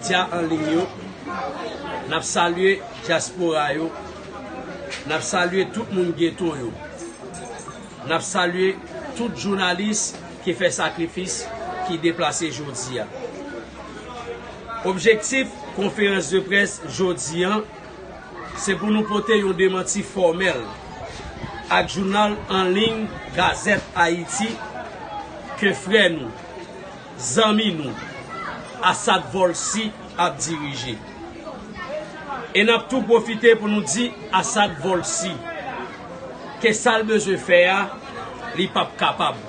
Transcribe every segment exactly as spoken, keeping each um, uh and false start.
Medya an liy yo, n ap salye dyaspora yo, n ap salye tout moun geto yo, n ap salye tout jounalis ki fè sakrifis, ki deplase jodi a. Objektif konferans de près jodi an, se pou nou pote yon demanti fòmèl ak jounal an liy Gazette Haïti ke frè nou, zanmi nou, Assad Volcy ap dirije. E n ap tou pwofite pou nou di Assad Volcy ke sa l bezwen fè a, li p ap kapab.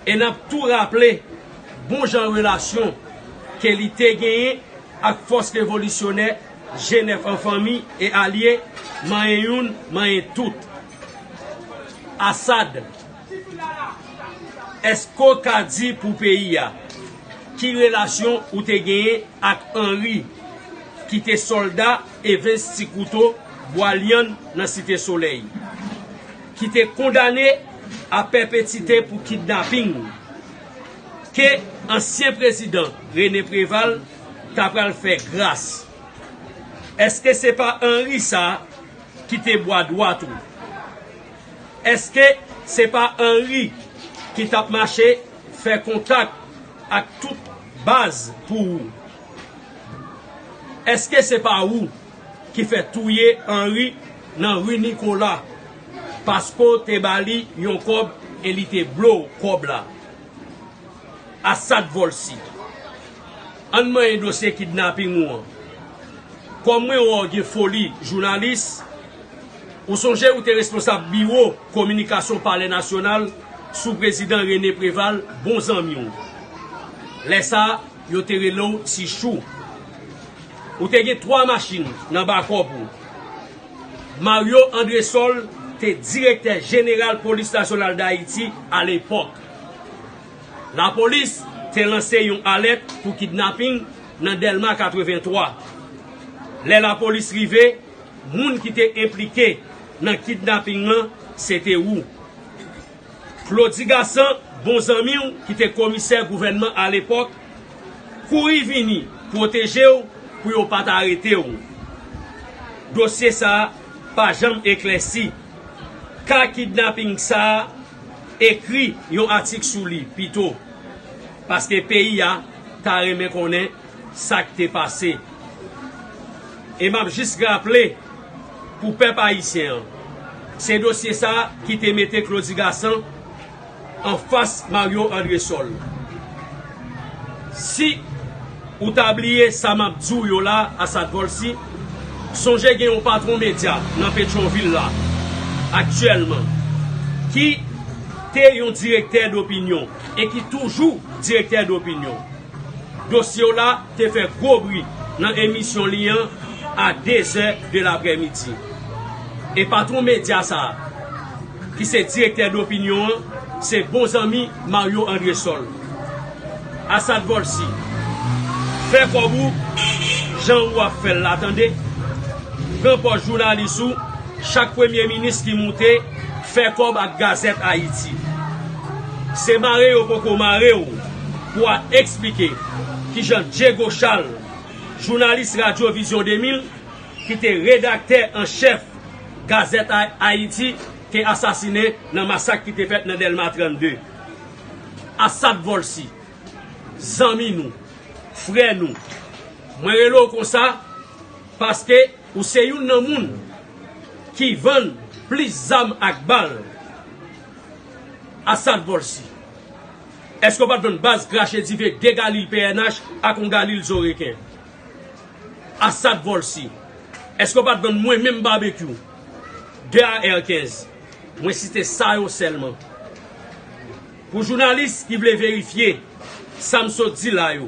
E n ap tou raple bon jan relasyon ke li te genyen ak fòs revolisyonè G nèf an fanmi e alye, manyen youn, manyen tout. Assad, èske w ka di pou peyi a ki relasyon ou te genyen ak Henri, ki te sòlda Evens Ti Kouto Bwa Lyann nan Site Solèy, ki te kondane a pèpetite pou kidnaping, ke ansyen prezidan René Préval ta pral fè gras? Èske se pa Henri sa ki te bwa dwat ou? Èske se pa Henri ki t ap mache fè kontak ak tout baz pou ou? Èske se pa ou ki fè touye Henri nan ri Nikola, paske w te ba li yon kòb e li te blow kòb la? Assad Volcy, ann manyen dosye kidnaping ou an. Kòm mwen wè w gen foli jounalis, ou sonje ou te responsab biwo kominikasyon Palè Nasyonal sou prezidan René Préval, bon zanmi w. Lè sa a, yo te rele w Ti Chou. Ou te gen twa machin nan bakòp ou. Mario Andrésol te direktè jeneral Polis Nasyonal Dayiti alepòk. Lapolis te lanse yon alèt pou kidnaping nan Dèlma katrevenntwa. Lè lapolis rive, moun ki te enplike nan kidnaping lan, se te ou. Claudy Gassant, bon zanmi w, ki te komisè gouvènman alepòk, kouri vini pwoteje w pou yo pa t arete w. Dosye sa a pa janm eklèsi. Ka kidnaping sa a, ekri yon atik sou li pito, paske peyi a ta renmen konnen sa k te pase. E m ap jis raple pou pèp ayisyen an, se dosye sa a ki te mete Claudy Gassant anfas Mario Andrésol. Si ou ta bliye sa m ap di w yo la, Assad Volcy, sonje gen yon patwon medya nan Petyonvil la, aktyèlman, ki te yon direktè dopinyon e ki toujou direktè dopinyon. Dosye w la te fè gwo bri nan emisyon li an a de zè de laprèmidi. E patwon medya sa a, ki se direktè dopinyon an, se bon zanmi Mario Andrésol. Assad Volcy, fè kòb ou jan ou ap fè l la, tande. Pran pòz jounalis ou, chak premye minis ki moute, fè kòb ak Gazette Haïti. Se mare yo poko mare w pou w al eksplike kijan Diego Charles, jounalis Radyo Vizyon de mil, ki te redaktè an chèf Gazette Ha-, Haïti, te asasinen nan masak ki te fèt nan Dèlma trannde. Assad Volcy, zanmi nou, frè nou, mwen rele w konsa paske ou se youn nan moun ki vann plis zam ak bal. Assad Volcy, èske w pa t vann baz krache dife de Galil P N H ak yon Galil zo reken? Assad Volcy, èske w pa t vann mwen menm Babekyou, de A R kenz? Mwen site sa yo sèlman. Pou jounalis ki vle verifye sa m sot di la yo,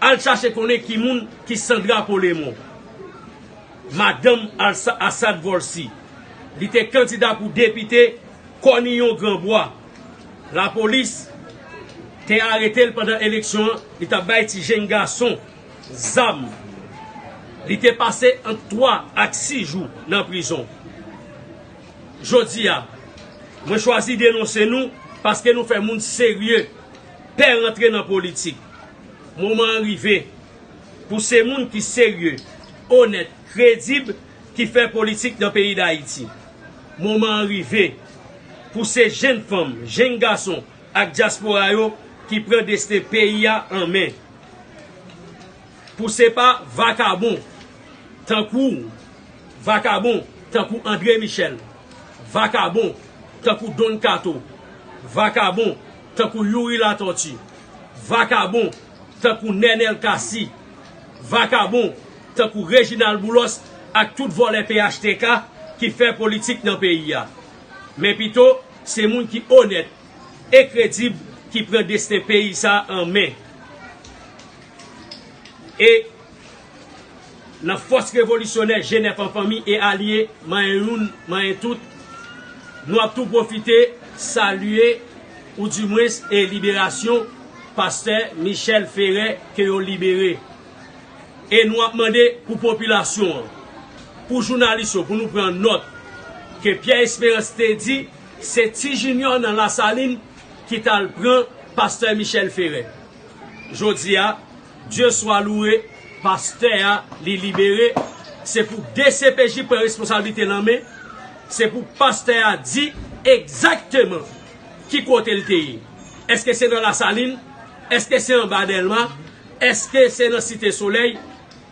al chache konnen ki moun ki Sandra Polemon, madanm Alsa-, Assad Volcy. Li te kandida pou depite Kòniyon Granbwa. Lapolis te arete l pandan eleksyon an, li t ap bay ti jenn gason zam. Li te pase ant twa ak sis jou nan prizon. Jodi a, mwen chwazi denonse nou paske nou fè moun serye pè rantre nan politik. Moman an rive. Pou se moun ki serye, onèt, kredib ki fè politik nan peyi Dayiti. Moman an rive pou se jenn fanm, jenn gason ak dyaspora yo ki pran desten peyi a an men. Pou se pa vakabon tankou w, vakabon tankou André Michel, vakabon tankou Don Kato, vakabon tankou Youri Latortue, vakabon tankou Nenel Cassy, vakabon tankou Reginald Boulos ak tout vòlè P H T K ki fè politik nan peyi a. Men pito, se moun ki onèt e kredib ki pran desten peyi sa a an men. E nan fòs revolisyonè G nèf an fanmi e alye, manyen youn, manyen tout, nou ap tou pwofite salye oudimwens e liberasyon pastè Michel Ferret ke yo libere. E nou ap mande pou popilasyon an, pou jounalis yo, pou nou pran nòt ke Pierre Espérance te di se Ti Junior nan Lasalin ki t al pran pastè Michel Ferret. Jodi a, Dye swa louwe, pastè a, li libere. Se pou D C P J pran responsablite nan men. Se pou pastè a di egzakteman ki kote l te ye. Èske se nan Lasalin? Èske se anba Dèlma? Èske se nan Site Solèy?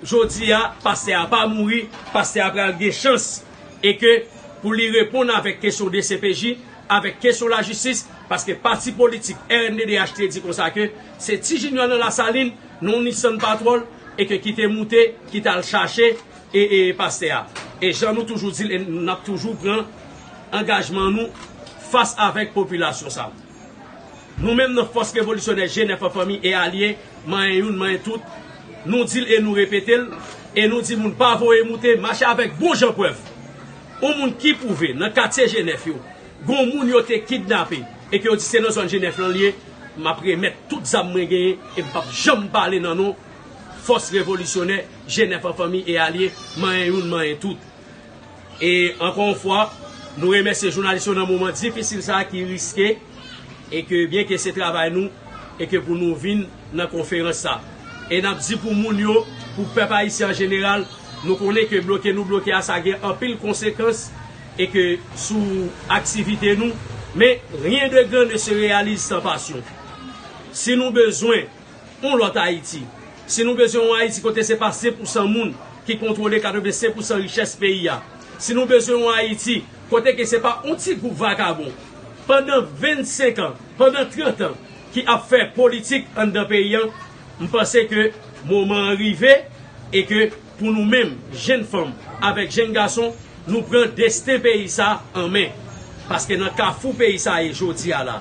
Jodi a, pastè a pa mouri, pastè a pral gen chans e ke pou li reponn avèk kesyon D C P J, avèk kesyon lajistis, paske pati politik R N D D H te di konsa ke se Ti Junior nan Lasalin, nan yon Nissan Patrol, e ke ki te moute, ki t al chache e, e pastè a. E jan nou toujou di l, e n ap toujou pran angajman nou fas avèk popilasyon sa. Nou menm nan fòs revolisyonè G nèf an fanmi e alye, manyen youn, manyen tout, nou di l e nou repete l, e nou di moun pa voye moute, mache avèk bon jan prèv. Yon moun ki pwouve nan katye G nèf yo, gon moun yo te kidnape, e ke yo di se nan zòn G nèf lan l ye, m ap remèt tout zam mwen genyen, e m p ap janm pale nan non fòs revolisyonè G nèf an fanmi e alye, manyen youn, manyen tout. E ankò yon fwa, nou remèsye jounalis yo nan moman difisil sa a ki riske, e ke byen ke se travay nou, e ke pou nou vin nan konferans sa. E n ap di pou moun yo, pou pèp ayisyen an jeneral, nou konnen ke bloke nou bloke a sa gen anpil konsekans, e ke sou aktivite nou, men rien de grand ne se réalise sans passion. Si nou bezwen yon lòt Ayiti. Si nou bezwen yon Ayiti kote se pa senk pousan moun ki kontwole katrevensenk pousan richès peyi a. Si nou bezwen yon Ayiti kote ke se pa yon ti gwoup vakabon pandan vennsenk an, pandan trant an ki ap fè politik anndan peyi a, m panse ke moman an rive e ke pou nou menm, jenn fanm avèk jenn gason, nou pran desten peyi sa an men. Paske nan kafou peyi sa ye jodi a la,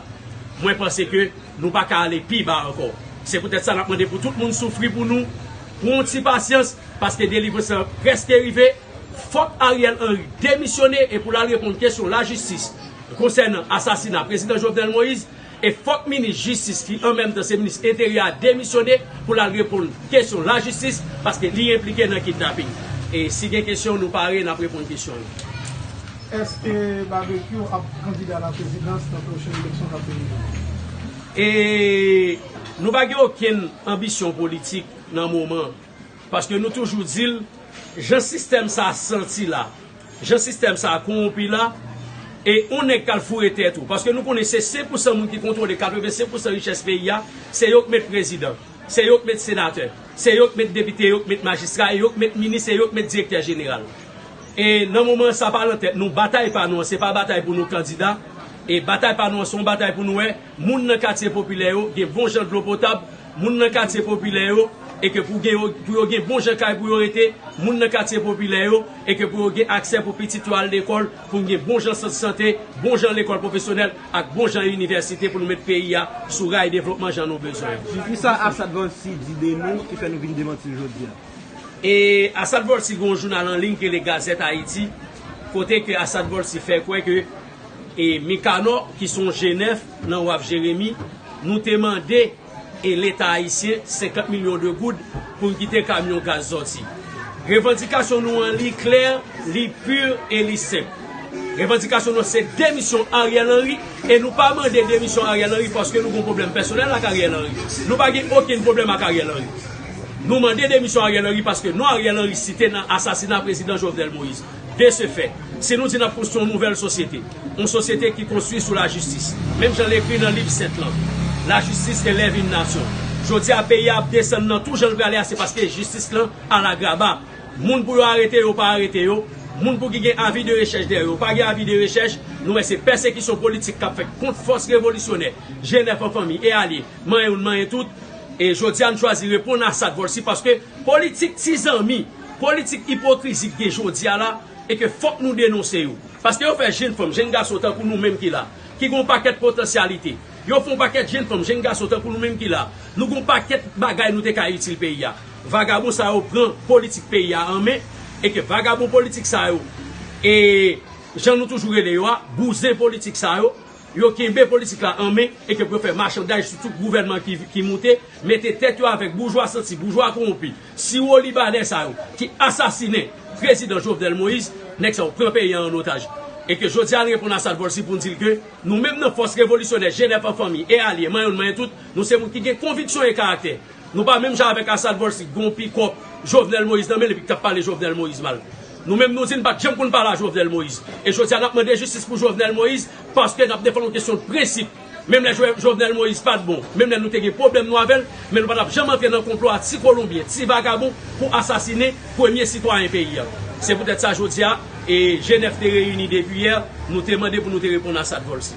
mwen panse ke nou pa ka ale pi ba ankò. Se poutèt sa n ap mande pou tout moun soufri pou nou, pran yon ti pasyans, paske delivrans lan prèske rive. Fòk Ariel Henry demisyone e pou l al reponn kesyon lajistis konsènan asasina prezidan Jovenel Moïse. E fòk minis jistis, ki an menm tan se minis enteryè a, demisyone pou l al reponn kesyon lajistis, paske li enplike nan kidnaping. E si gen kesyon, nou pare, n ap reponn kesyon yo. Èske Babekyou ap kandida la prezidans nan pwochèn eleksyon k ap vini yo? E nou pa gen okenn anbisyon politik nan moman an. Paske nou toujou di l, jan sistèm sa a santi la, jan sistèm sa a kowonpi la, e yon nèg k al foure tèt ou. Paske nou konnen se senk pousan moun ki kontwole katrevensenk pousan richès peyi a, se yo k met prezidan, se yo k met senatè, se yo k met depite, yo k met majistra, e yo k met minis, e yo k met direktè jeneral. E nan moman sa pa nan tèt nou, batay pa nou an, se pa batay pou nou kandida, e batay pa nou an, se yon batay pou nou wè, moun nan katye popilè yo gen bon jan dlo potab, moun nan katye popilè yo, e ke pou gen yo, pou yo gen bon jan kay pou yo rete, moun nan katye popilè yo, e ke pou yo gen aksè pou pitit yo al lekòl, pou n gen bon jan sant sante, bon jan lekòl pwofesyonèl, ak bon jan inivèsite pou nou met peyi a sou ray devlopman jan nou bezwen. Kisa Assad Volcy di de nou ki fè nou vin demanti l jodi a? E Assad Volcy gen yon jounal an liy ki rele Gazette Haïti, kote ke Assad Volcy fè kwè ke e Mikanò, ki se yon G nèf nan Waf Jeremi, nou te mande e Leta ayisyen senkant milyon de goud pou n kite kamyon gaz sòti. Revandikasyon nou an li klè, li pi e li senp. Revandikasyon nou an se demisyon Ariel Henry, e nou pa mande demisyon Ariel Henry paske nou gen yon pwoblèm pèsonèl ak Ariel Henry. Nou pa gen okenn pwoblèm ak Ariel Henry. Nou mande demisyon Ariel Henry paske non Ariel Henry site nan asasina prezidan Jovenel Moïse. De ce fait, si nou di n ap konstwi yon nouvèl sosyete, yon sosyete ki konstwi sou lajistis, menm jan l ekri nan liv sent lan, la justice élève une nation. Jodi a, peyi a ap desann nan tou jan l prale a, se paske jistis lan al agraba. Moun pou yo arete yo, pa arete yo, moun pou ki gen avi de rechèch dèyè yo, pa gen avi de rechèch, nou wè se pèsekisyon politik k ap fèt kont fòs revolisyonè, G nèf an fanmi e alye, manyen youn, manyen tout. E jodi a, n chwazi reponn a Sadvolcy paske politik ti zanmi, politik ipokrizi k gen jodi a la, e ke fòk nou denonse yo. Paske yo fè jenn fanm, jenn gason tankou nou menm ki la, ki gen yon pakèt potansyalite. Yo fè yon pakèt jenn fanm, jenn gason tankou nou menm ki la. Nou gen yon pakèt bagay nou te ka itil peyi a. Vagabon sa yo pran politik peyi a an men, e ke vagabon politik sa yo, e jan nou toujou rele yo a, bouzen politik sa yo, yo kenbe politik la an men, e ke pou yo fè machandaj sou tout gouvènman ki, ki moute, mete tèt yo avèk boujwa santi, boujwa kowonpi, siwo libanè sa yo, ki asasinen prezidan Jovenel Moïse, nèg sa yo pran peyi a an otaj. E ke jodi a n reponn a Sadvolcy pou n di l ke nou menm nan fòs revolisyonè G nèf an fanmi e alye, manyen youn, manyen tout, nou se moun ki gen konviksyon e karaktè. Nou pa menm jan avèk Sadvolcy, gon pikòp Jovenel Moïse nan men l epi k t ap pale Jovenel Moïse mal. Nou menm nou di n pa t janm konn pale a Jovenel Moïse. E jodi a n ap mande jistis pou Jovenel Moïse paske n ap defann yon kesyon de prensip. Menm lè Jo- Jovenel Moïse pa t bon, menm lè nou te gen pwoblèm nou avè l, men nou pa t ap janm antre nan konplo a ti kolonbyen, ti vagabon pou asasinen premye sitwayen peyi a. Se poutèt sa jodi a, e G nèf te reyini depi yè, nou te mande pou nou te reponn a Sadvolcy.